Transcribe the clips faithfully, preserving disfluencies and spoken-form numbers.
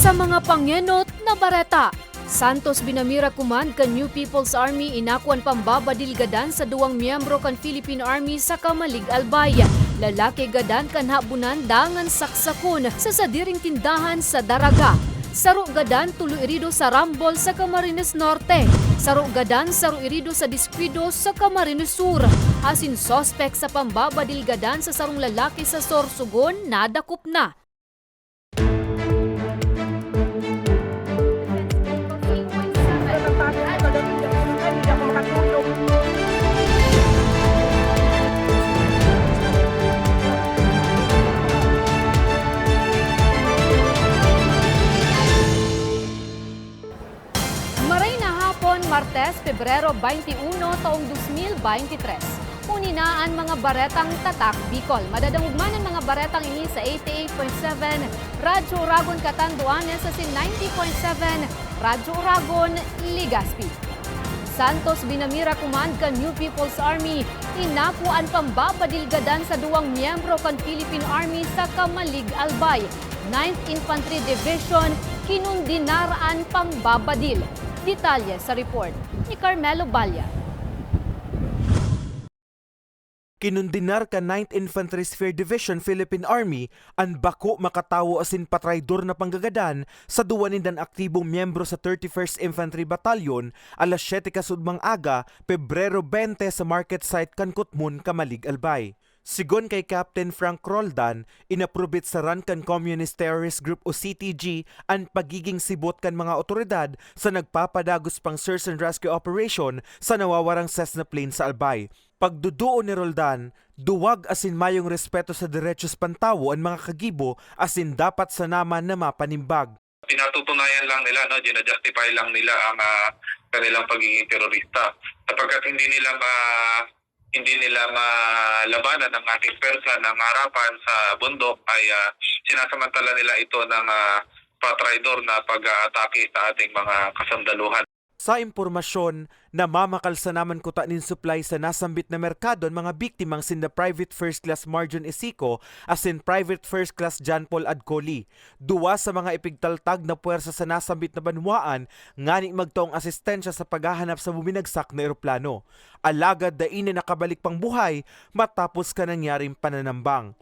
Sa mga pangenot na bareta, Santos Binamira Command kan New People's Army inako an pambabadil gadan sa duwang miyembro kan Philippine Army sa Camalig, Albay. Lalaki gadan kan habunan dangan saksakon sa sadiring tindahan sa Daraga. Saro gadan, tulo irido sa rambol sa Camarines Norte. Saro gadan, saro irido sa diskuido sa Camarines Sur. Asin suspek sa pambabadil gadan sa sarong lalaki sa Sorsogon nadakop na. Maray na hapon, Martes, Pebrero twenty-uno, taong dos mil beintitres. Uni na an mga baretang Tatak Bicol. Madadangog man an mga baretang ini sa eighty-eight point seven Radyo Uragon, Catanduanes, asin ninety point seven Radyo Uragon, Legazpi. Santos Binamira Command kan New People's Army inako an pambabadil gadan sa duwang miyembro kan Philippine Army sa Camalig, Albay. Ninth Infantry Division, kinondenar an pambabadil. Detalye sa report ni Carmelo Balla. Kinondenar kan Ninth Infantry Spear Division, Philippine Army, an bako makatawo asin patraydor na panggagadan sa duwa nindan aktibong miyembro sa thirty-first Infantry Battalion, alas siyete kasuodmang aga, Pebrero bente, sa market site kan Kutmon, Camalig, Albay. Sigon kay Captain Frank Roldan, inaprobetsaran kan Communist Terrorist Group o C T G an pagiging sibot kan mga awtoridad sa nagpapadagos pang search and rescue operation sa nawawarang Cessna plane sa Albay. Pagduduon ni Roldan, duwag asin mayong respeto sa derechos pantawo an mga kagibo asin dapat sana man na mapanimbag. Pinatutunayan lang nila, no, gina-justify lang nila ang, ah, kanilang pagiging terorista. Sapagkat hindi nila ma-, hindi nila malabanan ang ating pwersa na harapan sa bundok ay, ah, sinasamantala nila ito ng, ah, patraidor na pag-aatake sa ating mga kasundaluhan. Sa impormasyon, namamakal sana man kuta nin supply sa nasambit na merkado an mga biktimang sinda Private First Class Marjon Esico asin Private First Class John Paul Adcoli, duwa sa mga ipigtaltag na pwersa sa nasambit na banwaan ngani magtaong asistensya sa paghahanap sa buminagsak na eroplano. Alagad dai na nakabalik pang buhay matapos kan nangyaring pananambang.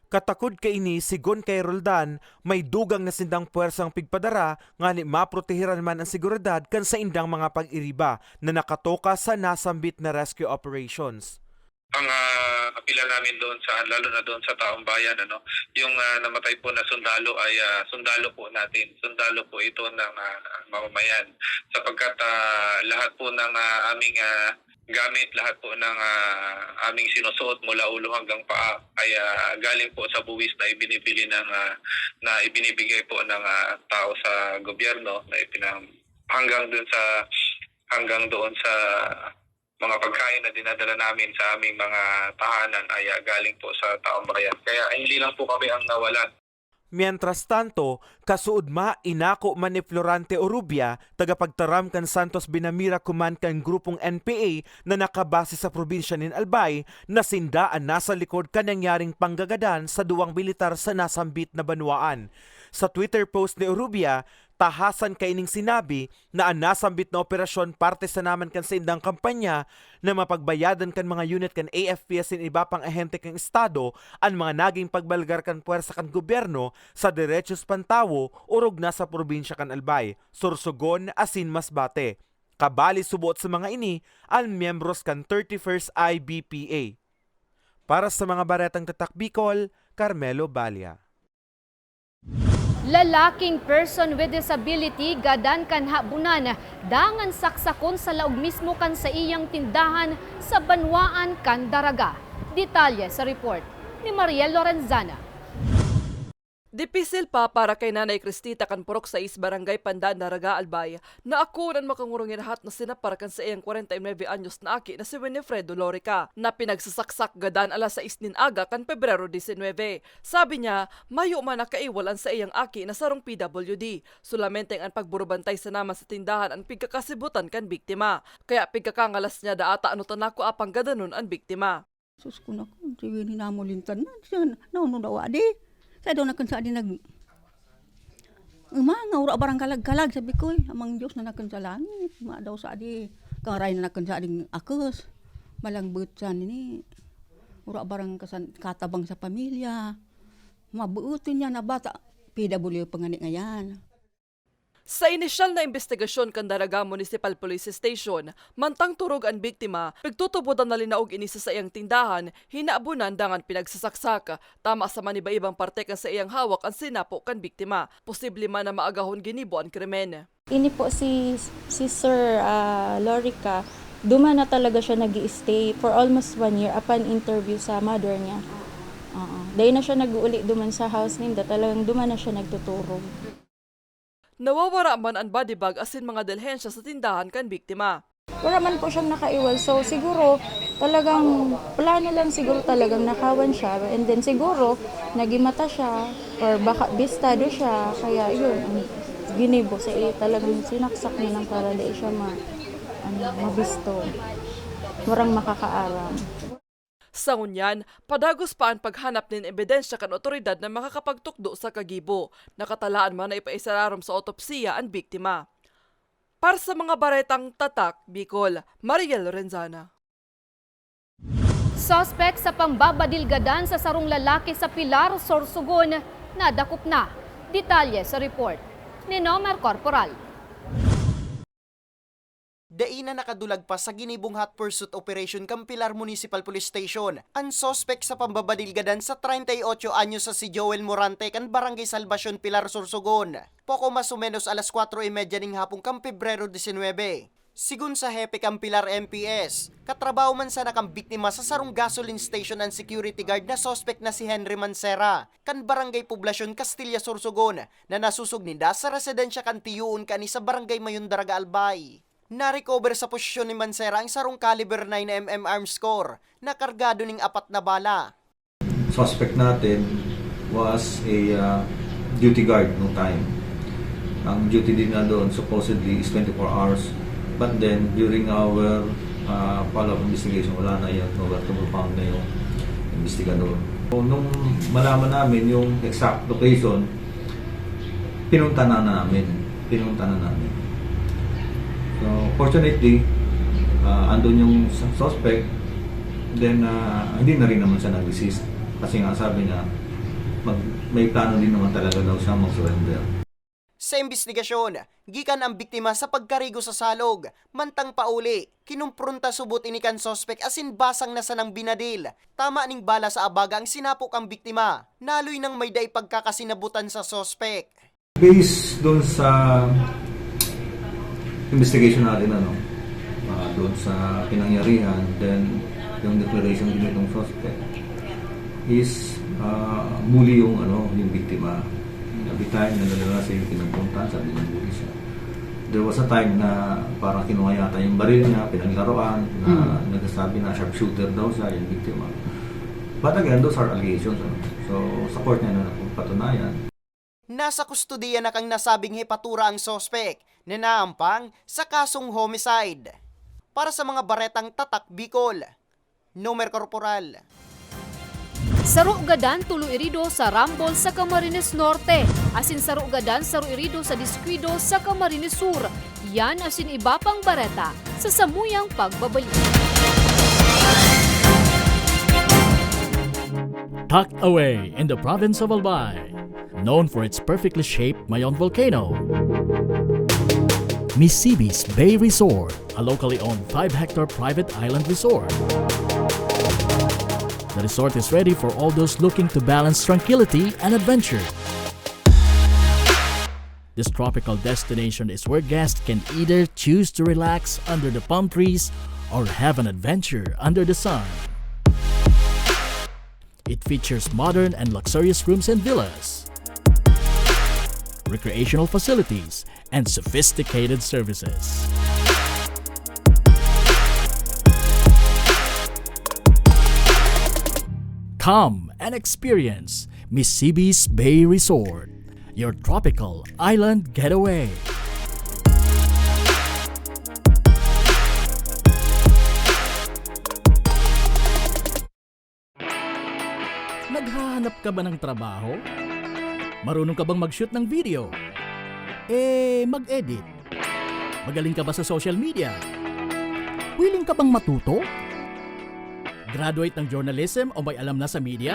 Katakod kaini, sigon kay Roldan, may dugang na sindang pwersang pigpadara ngani maprotehiran man an seguridad kan saindang mga pag-iriba na nakatoka sa nasambit na rescue operations. Ang, ah, apila namin doon sa, lalo na doon sa taong bayan, ano, yung, ah, namatay po na sundalo ay, ah, sundalo po natin. Sundalo po ito ng, ah, mamamayan. Sapagkat, ah, lahat po ng, ah, aming, ah, gamit, lahat po ng, ah, aming sinusuot mula ulo hanggang paa ay, ah, galing po sa buwis na ibinibili ng, ah, na ibinibigay po ng, ah, tao sa gobyerno na ipinang-, hanggang dun sa, hanggang doon sa mga pagkain na dinadala namin sa aming mga tahanan ay, ah, galing po sa taong bayan. Kaya hindi lang po kami ang nawalan. Mientras tanto, kasuodma, inako man ni Florante Orubia, tagapagtaram kan Santos Binamira Command kan grupong N P A na nakabase sa probinsya nin Albay, na sinda an nasa likod kan nangyaring panggagadan sa duwang militar sa nasambit na banwaan. Sa Twitter post ni Orubia, tahasan kaining sinabi na an nasambit na operasyon parte sana man kan saindang kampanya na mapagbayadan kan mga unit kan A F P asin iba pang ahente kan Estado an mga naging pagbalgar kan pwersa kan gobyerno sa derechos pantawo orog na sa probinsya kan Albay, Sorsogon asin Masbate. Kabali subot sa mga ini an miyembros kan thirty-first I B P A. Para sa mga baretang Tatak Bicol, Carmelo Balia. Lalaking person with disability gadan kan habunan, dangan saksakon sa laog mismo kan saiyang tindahan sa banwaan kan Daraga. Detalye sa report ni Mariel Lorenzana. Dipisil pa para kay Nanay Cristita kan Purok sais, Barangay Pandan, Daraga, Albay, na akoon an makangurungirahat na sinapar kan saiyang kwarenta y nuebe anyos na aki na si Winifredo Lorica, na pinagsasaksak gadan alas sais nin aga kan Pebrero disinwebe. Sabi niya, mayo man nakaiwal an saiyang aki na sarong P W D. Solamente an pagburubantay sana man sa tindahan an pigkakasibutan kan biktima. Kaya pigkakangalas niya da ata ano ta nako apang gadanon an biktima. Sus ko nako, si Winnie namulintan na. Siya, naunod awa di. Sa daw na kan sa di nag-, Mga ura barang kalag-kalag, sabi ko, eh, amang Diyos na nakun sa langit, madaw sa di, karay na nakun sa ding akos, malangbut sa nini, ura barang kasan-, katabang sa pamilya, mabuotin niya na bata, P W pa ngani ngayan. Sa inisyal na imbestigasyon kan Daraga Municipal Police Station, mantang turog an biktima, pigtutubodan na linaog ini sa saiyang tindahan, hinabonan dangan pinagsasaksak. Tama sa maniba-ibang parte kan saiyang hawak an sinapo kan biktima. Posible man na maagahon ginibo an krimen. Ini po si, si Sir, ah, Lorica, duman na talaga siya nag-i-stay for almost one year upon interview sa mother niya. Oo. Dai na siya nag-uuli duman sa house ninda, talagang duman na siya nagtuturog. Nawawara man an body bag asin mga delhensya sa tindahan kan biktima. Wala man po siyang nakaiwal. So, siguro, talagang plano lang siguro talagang nakawan siya. And then, siguro, nagimata siya or baka bistado siya. Kaya, yun, ang ginibo sa iyo, talagang sinaksak niya lang para dai siya ma-, ano, mabisto. Warang makakaaram. Sa ngunyan, padagos pa an paghanap nin ebidensya kan awtoridad na makakapagtukdo sa kagibo. Nakatalaan man na ipaisararom sa otopsiya an biktima. Para sa mga baretang Tatak Bicol, Mariel Lorenzana. Suspek sa pambabadil gadan sa sarong lalaki sa Pilar, Sorsogon, nadakop na. Detalye sa report ni Nomer Corporal. Dai na nakadulag pa sa ginibong hot pursuit operation kan Pilar Municipal Police Station an suspek sa pambabadil gadan sa treinta y ocho anyos sa si Joel Morante kan Barangay Salvacion, Pilar, Sorsogon, poko mas o menos alas kwatro y medya ning hapon kan Pebrero disinwebe. Sigon sa hepe kan Pilar M P S, katrabaho man sana kan biktima sa sarong gasoline station an security guard na suspek na si Henry Mancera, kan Barangay Poblacion, Castilla, Sorsogon, na nasosog ninda sa residensya kan tiyoon kani sa Barangay Mayon, Daraga, Albay. Na-recover sa posesyon ni Mancera ang sarong caliber nine M M arms core na kargado ning apat na bala. Suspect natin was a, uh, duty guard nung time. Ang duty din na doon supposedly is twenty-four hours. But then, during our, uh, follow-up investigation, wala na yun. Nowhere to be found na yung investigador. So, nung malaman namin yung exact location, pinunta na namin. Pinunta na namin. So, fortunately, ah, andun yung sus-, suspect. Then, ah, hindi na rin naman siya nag-resist. Kasi nga, sabi niya, mag-, may plano din naman talaga daw siya mag-surrender. Sa imbestigasyon, gikan ang biktima sa pagkarigo sa salog, mantang pauli, kinumpronta subot ini kan suspek asin basang na sanang binadil. Tama ning bala sa abaga ang sinapo kan biktima. Naloy nang may dai pagkakasinabutan sa suspek. Based dun sa investigation natin, ano, ah, dun sa pinangyarihan, then yung declaration din itong suspect is, ah, bully yung, ano, yung biktima. Every time na lalabas yung pinagpuntahan, sabi niya, bully siya. There was a time na parang kinuha yata yung baril niya, pinaglaruan, na Mm. nagsasabi na sharpshooter daw siya, yung biktima. But again, those are allegations, ano. So, sa court niya na napapatunayan. Nasa kustodiya na kan nasabing hepatura ang suspek na naampang sa kasong homicide. Para sa mga baretang Tatak Bicol, Nomer Corporal. Saro gadan, tulo irido sa Rambol sa Camarines Norte, asin saro gadan, saro irido sa Descuido sa Camarines Sur. Yan asin iba pang bareta sa samuyang pagbabalik. Tucked away in the province of Albay, known for its perfectly shaped Mayon volcano, Misibis Bay Resort, a locally owned five-hectare private island resort. The resort is ready for all those looking to balance tranquility and adventure. This tropical destination is where guests can either choose to relax under the palm trees or have an adventure under the sun. It features modern and luxurious rooms and villas, recreational facilities, and sophisticated services. Come and experience Misibis Bay Resort, your tropical island getaway. Naghahanap ka ba ng trabaho? Marunong ka bang mag-shoot ng video? Eh, mag-edit. Magaling ka ba sa social media? Willing ka bang matuto? Graduate ng journalism o may alam na sa media?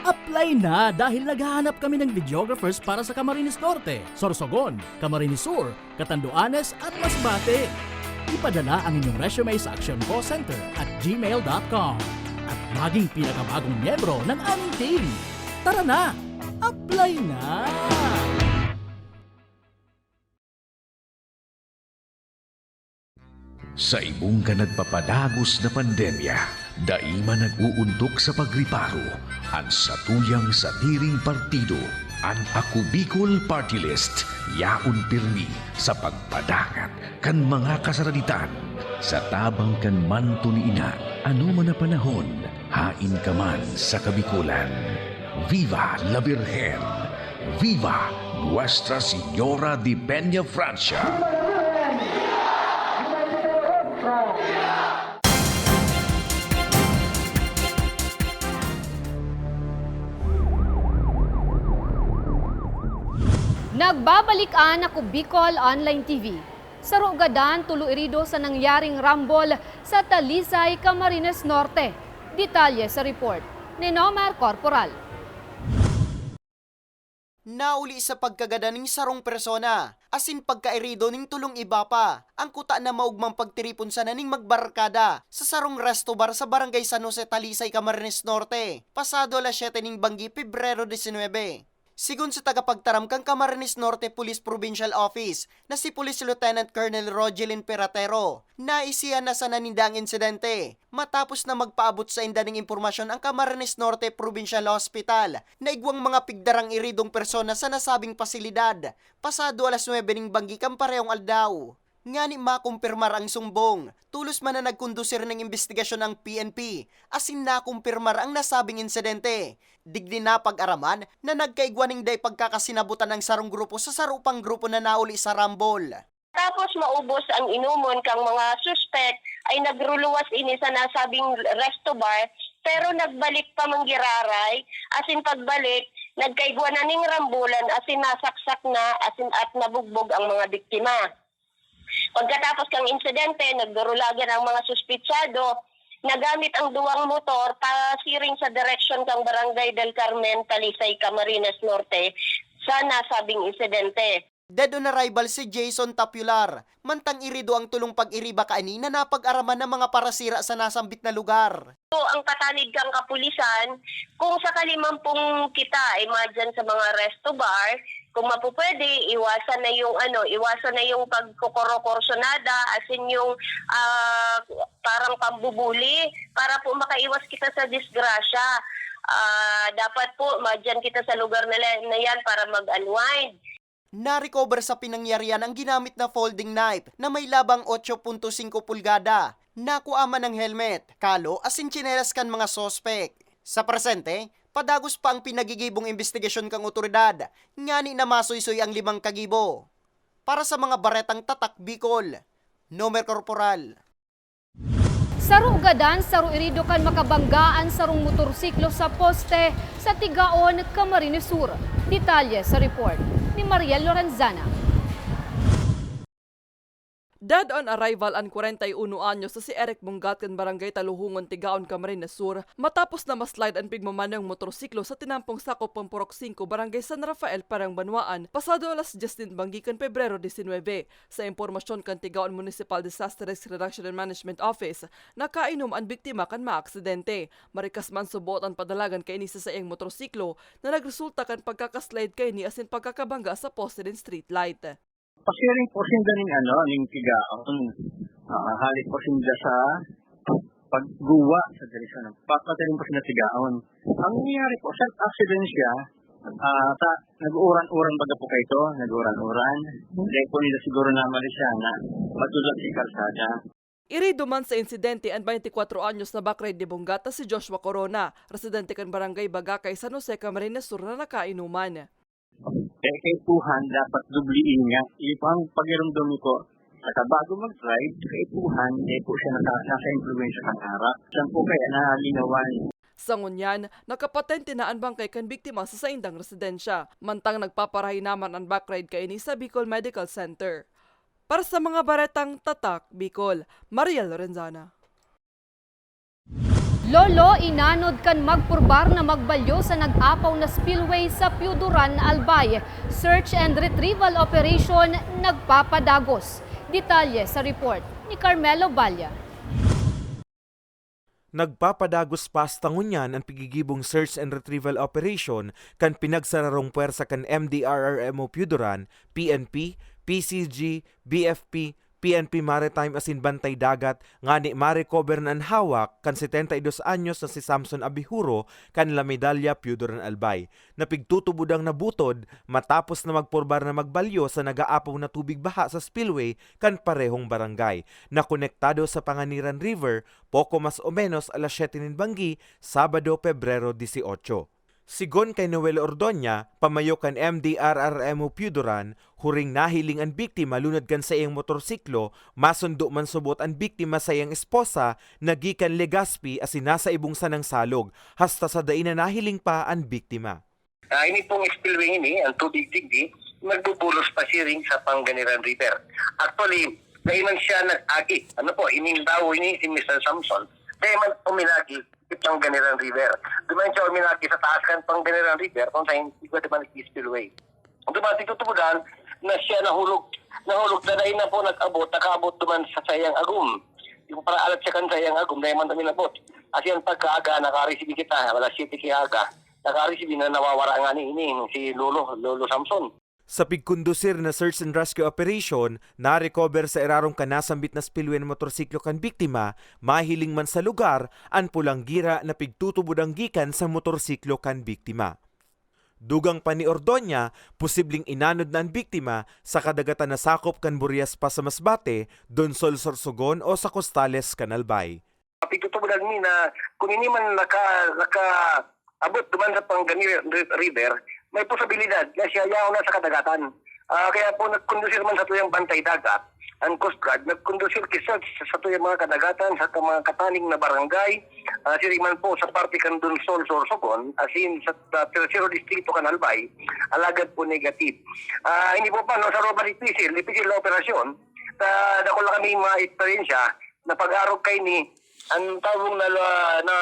Apply na, dahil naghahanap kami ng videographers para sa Camarines Norte, Sorsogon, Camarines Sur, Catanduanes at Masbate. Ipadala ang inyong resume sa actioncallcenter at gmail dot com at maging pinakabagong miyembro ng aming team. Tara na! Apply na! Sa ibong kan nagpapadagos na pandemya, dai man nag-uuntok sa pagriparo an satuyang sadiring partido. An Ako Bicol Party List yaon pirmi sa pagpadangat kan mga kasaraditan. Sa tabang kan manto ni Ina, anoman na panahon, haen ka man sa Kabikolan. Viva la Virgen! Viva Nuestra Señora de Peña Francia! Nagbabalik an Ako Bicol Online T V. Saro gadan, tulo irido sa nangyaring rambol sa Talisay, Camarines Norte. Detalye sa report ni Nomer Corporal. Nauli sa pagkagadan ning sarong persona, asin pagkairido ning tolong iba pa, ang kuta na maogmang pagtiripon sana ning magbarkada sa sarong resto bar sa Barangay San Jose, Talisay, Camarines Norte, pasado alas siyete ning banggi, Pebrero disinwebe. Sigon sa tagapagtaram kan Camarines Norte Police Provincial Office na si Police Lieutenant Colonel Rogelin Peratero, naisihan na sana ninda ang insidente matapos na magpaabot sainda ning impormasyon ang Camarines Norte Provincial Hospital na igwang mga pigdarang iridong persona sa nasabing pasilidad pasado alas nuebe ning banggi kan parehong aldaw. Ngani makumpirmar ang sumbong, tolos man na nagkondusir ning imbestigasyon ang P N P, asin nakumpirmar ang nasabing insidente. Digdi napag-araman na nagkaigwa ning dai pagkakasinabutan ang sarong grupo sa saro pang grupo na nauli sa rambol. Tapos maubos ang inomon kang mga suspek, ay nagruluwas ini sa nasabing resto bar, pero nagbalik pa manggiraray, asin pagbalik, nagkaigwa na ning rambulan, asin nasaksak na, asin at nabugbog ang mga biktima. Pagkatapos kang insidente, nagdurulagan ang mga suspitsado, nagamit ang duwang motor pasiring sa direksyon kang Barangay del Carmen, Talisay, Camarines Norte, sa nasabing insidente. Dead on arrival si Jason Tapular, mantang irido ang tolong pag-iriba kaini na napag-araman ng mga parasira sa nasambit na lugar. So, ang patanid kang kapulisan, kung sakali man pong kita ay madyan sa mga resto bar, kung mapupwede, iwasan na yung ano, iwasan na yung pagkokorokorsonada, as in yung, ah, parang pambubuli, para po makaiwas kita sa disgrasya. Ah, dapat po madyan kita sa lugar na, na yan para mag-unwind. Narecover sa pinangyarihan ang ginamit na folding knife na may labang otso punto singko pulgada. Nakua man ang helmet, kalo asin tsinelas kan mga suspek. Sa presente, padagos pa ang pinagigibong imbestigasyon kan otoridad, ngani na masuysoy ang limang kagibo. Para sa mga baretang Tatak Bicol, Nomer Corporal. Saro gadan, saro irido kan makabangga an sarong motorsiklo sa poste sa Tigaon, Camarines Sur. Detalye sa report ni Mariel Lorenzana. Dead on arrival an kwarenta y uno anyos na si Eric Munggat kan Barangay Taluhongon, Tigaon, Camarines Sur, matapos na ma-slide an pigmamanong motorsiklo sa tinampong sakop kan Purok singko, Barangay San Rafael, Parang Banwaan, pasado alas dyes nin banggi kan Pebrero disinwebe. Sa impormasyon kan Tigaon Municipal Disaster Risk Reduction and Management Office, nakainom an biktima kan maaksidente. Marikas man suboot an padalagan kaini sa saiyang motorsiklo na nagresulta kan pagkakaslide kaini asin pagkakabangga sa poste nin street light. Pasiring po sinda ning ano, ning Tigaon. Ah, hali po sinda sa pagguwa sa direksyon ng papatarin po sinda Tigaon. Ang nangyayari po, self-accident siya. Ah, ta, nag-uuran-uran baga po kayo to, nag-uuran-uran. Dahil po nila siguro namali siya na madulas yung kalsada. Irido man sa insidente an baynte kwatro anyos na backrider ni Bunggat na si Joshua Corona, residente kan Barangay Bagakay, San Jose, Camarines Sur, na nakainuman. Eh, kaipuhan, dapat doble ingat. Iyo po ang pagirumdom ko. Saka bago mag-drive, kaipuhan, eh po siya naka-, nasa impluwensya ng arak. Saan po kaya nalinawan? Sa ngunyan, nakapatente na an bangkay kan biktima sa saindang residensya, mantang nagpaparahay naman an backride kaini sa Bicol Medical Center. Para sa mga baretang Tatak Bicol, Mariel Lorenzana. Lolo, inanod kan magpurbar na magbalyo sa nag-apaw na spillway sa Piuduran, Albay. Search and retrieval operation nagpapadagos. Detalye sa report ni Carmelo Balla. Nagpapadagos pa hasta ngunyan an pigigibong search and retrieval operation kan pinagsararong pwersa kan M D R R M O Piuduran, P N P, P C G, B F P, P N P Maritime asin Bantay Dagat ngani ma-recover na an hawak kan setenta y dos anyos na si Samson Abihuro kan La Medalla, Piuduran, Albay, na pigtutubodang nabutod matapos na magpurbar na magbalyo sa nag-aapaw na tubig baha sa spillway kan parehong barangay, na konektado sa Panganiran River, poko mas o menos alas siyete nin banggi, Sabado, Pebrero dieciocho. Sigon kay Noel Ordoña, pamayo kan M D R R M O Piuduran, huring nahiling an biktima lunad kan saiyang motorsiklo, masundo man subot an biktima saiyang esposa na gikan Legazpi asin nasa ibong sanang salog, hasta sa dai na nahiling pa an biktima. Ah, ini pong spillway ini, ang tubig digdi, nagbubulos pasiring sa Panganiran River. Actually, dai man siya nag-agi. Ano po, ining tao ini, si Mister Samson, dai man uminagi sa Panganiran River. Duman siya uminagi sa taas kan Panganiran River, kung saan igwa duman nag-spillway. Duman, titutubudan na siya nahulog, nahulog na dai na po nag-abot, nakaabot duman sa sayang agom. Yung para alat siya kan sayang agom, dai man kami nabot. Kasi ang pagkaaga, nakarisibi kita, alas siyete kiyaga. Nakarisibi na nawawara nga ni ini, si Lolo, Lolo Samson. Sa pigkondusir na search and rescue operation, na-recover sa irarom kan nasambit na spillway an motorsiklo kan biktima, mahiling man sa lugar an pulang gira na pigtutubodang gikan sa motorsiklo kan biktima. Dugang pa ni Ordoña, posibleng inanod na an biktima sa kadagatan na sakop kan Burias pa sa Masbate, Donsol, Sorsogon o sa Costales kan Albay. Pigtutubodan mi na kun ini man naka, nakaabot duman sa Panganiran River, may posibilidad na siya yaon na sa kadagatan. Ah, kaya po nagkondusir man sa tuyang bantay dagat, ang Coast Guard, nagkondusir ki search sa tuyang mga kadagatan, sa mga kataning na barangay, ah, siring man po sa parte kan Donsol, Sorsogon, asin sa, sa Tercero Distrito kan Albay, alagad po negative. Ah, hindi po pa, no, sa Roma dipisil, dipisil na operasyon, sa dakula kami mga eksperyensya, na pag-arog kaini, ang tawo na, na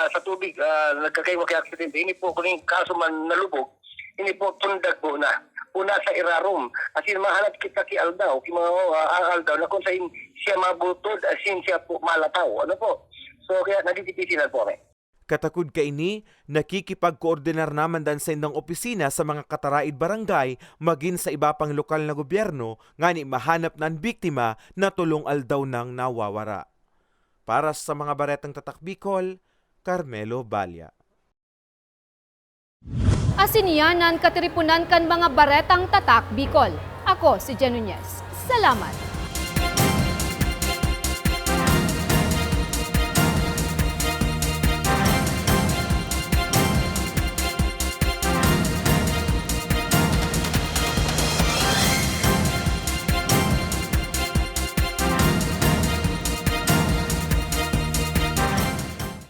sa tubig, ah, nagkakaiwa kay aksidente, ini po, kung yung kaso man nalubog, ini po, tundag po na. Una sa irarom. Asin mahalat kita ki aldaw, ki mga ah, aldaw na kung sain siya mabutod, asin siya po malataw. Ano po? So, kaya nadidipisilan po kami. Katakod kaini, nakikipagkoordinar naman dan sa indang opisina sa mga kataraid barangay magin sa iba pang lokal na gobyerno ngani mahanap na an biktima na tolong aldaw nang nawawara. Para sa mga baretang Tatak Bicol, Carmelo Balla. Asin iyan an katiriponan kan mga baretang Tatak Bicol. Ako si Jen Nunez. Salamat!